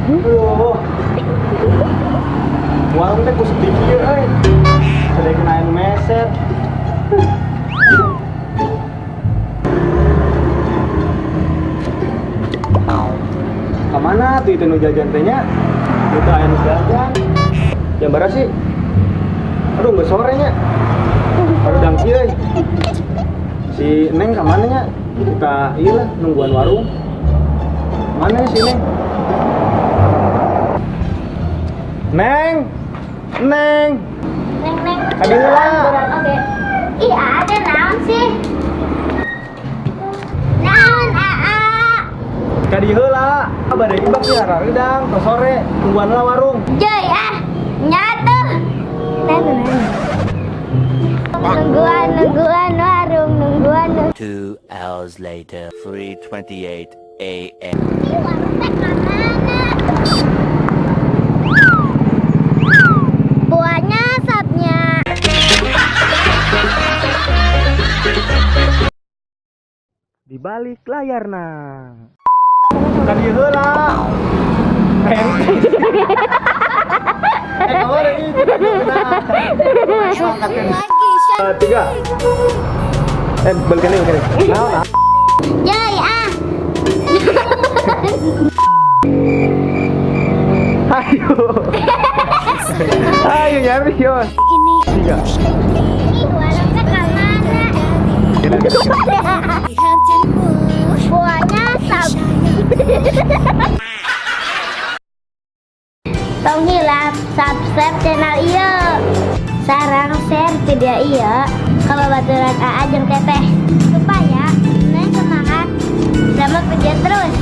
Aduh. Warung teh ku sepi kieu euy. Sadekeun aya nu meser. Kamana tuh itu nu jajan teh nya? Itu aya nu jajan. Jam berapa sih? Aduh, nggak sore nya. Baru kieu euy. Si Neng kamana nya? Kita ieu lah nungguan warung. Mana si Neng? Neng! Neng! Neng, Neng. Kadieu lah. Oke. Ih, ada naon sih? Naon, Aa? Kadieu heula. Bade ibak ya raridang tos sore tungguan lah warung. Joy ah, nyatu. Nah, nah, nah. Nungguan, nungguan warung, nungguan. 2 hours later, 3:28 a.m. Ih, warung teh kamana? Buahnya sapnya. Di balik layar nah. Kadieu heula. Eh, kamana ini? Tiga. Eh, balikan deh, balikan deh. Nah, nah. Joy ah. Ayo. Ayo nyari, Yos. Tiga. Ih, warung teh kamana? Buahnya sap. Tong hilap subscribe channel ieu. Sareng share video ieu ka babaturan Aa jeung Teteh supaya Neng semangat sama video terus.